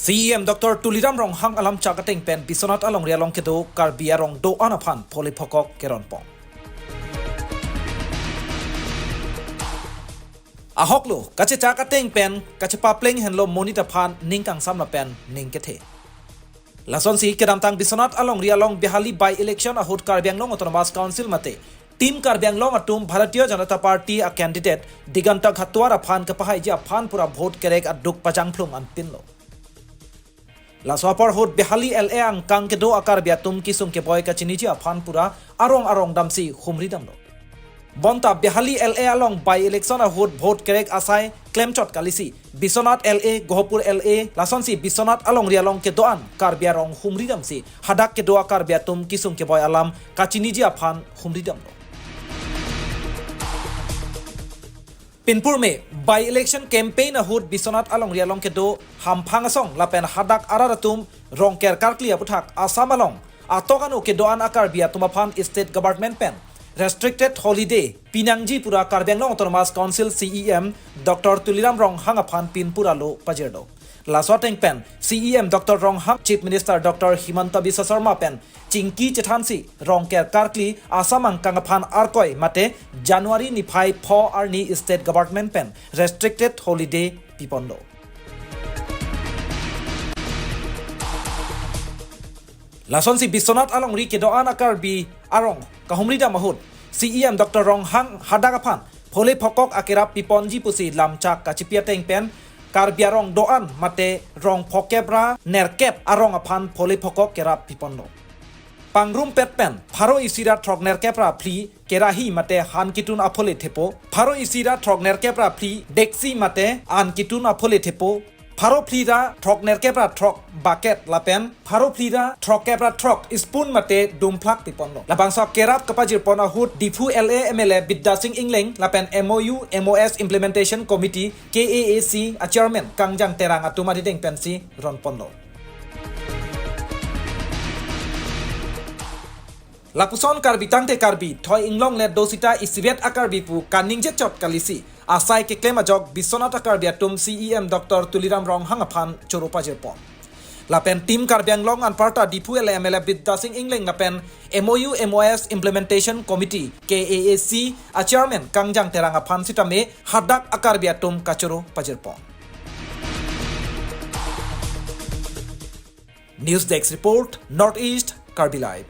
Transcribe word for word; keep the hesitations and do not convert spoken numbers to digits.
C E M Doctor Tuliram Ronghang alamchak ateng pen Biswanath alongri along kedo Karbi arong do-an aphan phole phokok keronpon. Ahoklo, kachechak ateng pen kachepapleng henlo monit aphan ning kangsam lapen ning kethe. Lasonsi kedamtang Biswanath alongri along Behali by-election ahut Karbi Anglong Autonomous Council mate Team Karbi Anglong atum Bharatiya Janata Party a-candidate Diganta Khatwar aphan kapahaiji aphan pura vote kerek aduk pajangphlung anpinlo. Laso apor ahut Behali L A angkang kedo a-Karbi atum kesung keboi kachiniji aphan pura arong arong damsi humri damlo. Bonta Behali L A along by-election ahut vote kerek asai klemchot kalisi Biswanath L A, Gohapur L A, lasonsi Biswanath alongri along kedo-an Karbi arong humri damsi hadak kedo a-Karbi atum kesung keboi alam kachiniji aphan humri damlo. Pinpur me by-election campaign ahut Biswanath alongri along kedo Hamphang Asong lapen hadak arat atum Rongker Karkli aputhak Assam along atok ano kedo-an a-Karbi atum aphan state government pen restricted holiday pinangji pura Karbi Anglong Autonomous Council C E M Doctor Tuliram Ronghang aphan pinpur alo pajirdo. Laso ateng pen C E M Doctor Ronghang, Chief Minister Doctor Himanta Biswa Sarma pen chingki chethansi Rongker Karkli Assam angkang aphan arkoi mate January niphai pho arni state government pen restricted holiday piponlo. Lasonsi Biswanath alongri kedo-an a-Karbi arong kahumri dam ahut C E M Doctor Ronghang hadak aphan phole phokok akerap piponji pusi lamchak kachipi ateng pen Karbi arong do-an mate rong phokep ra nerkep arong aphan phole phokok kerap piponlo. Pangrumpet pen pharo isi ra throk nerkep ra phli kerahi mate han kitun aphole thepo, pharo isi ra throk nerkep ra phli deksi mate an kitun aphole thepo, pharo phli ra throk nerkep ra throk bucket lapen pharo phli ra throkkep ra throk spoon mate dumphlak piponlo. Labangso kerap kapajirpon ahut Diphu L A M L A Bidya Sing Engleng lapen M O U M O S Implementation Committee K A A C a-chairman Kangjang Terang atum arideng pensi ronponlo. Lapuson Karbi tangte Karbi, thoi inglong le do sita isivet a-Karbi pu kaningje chot kalisi asai keklem ajok Biswanath a-Karbi atum C E M Doctor Tuliram Ronghang aphan choro pajirpon. Lapen Team Karbi Anglong anparta Diphu L A M L A Bidya Sing Engleng lapen M O U M O S Implementation Committee K A A C a-chairman Kangjang Terang aphan sitame hadak a-Karbi atum kachoro pajirpon. News Desk Report, North East Karbi Live.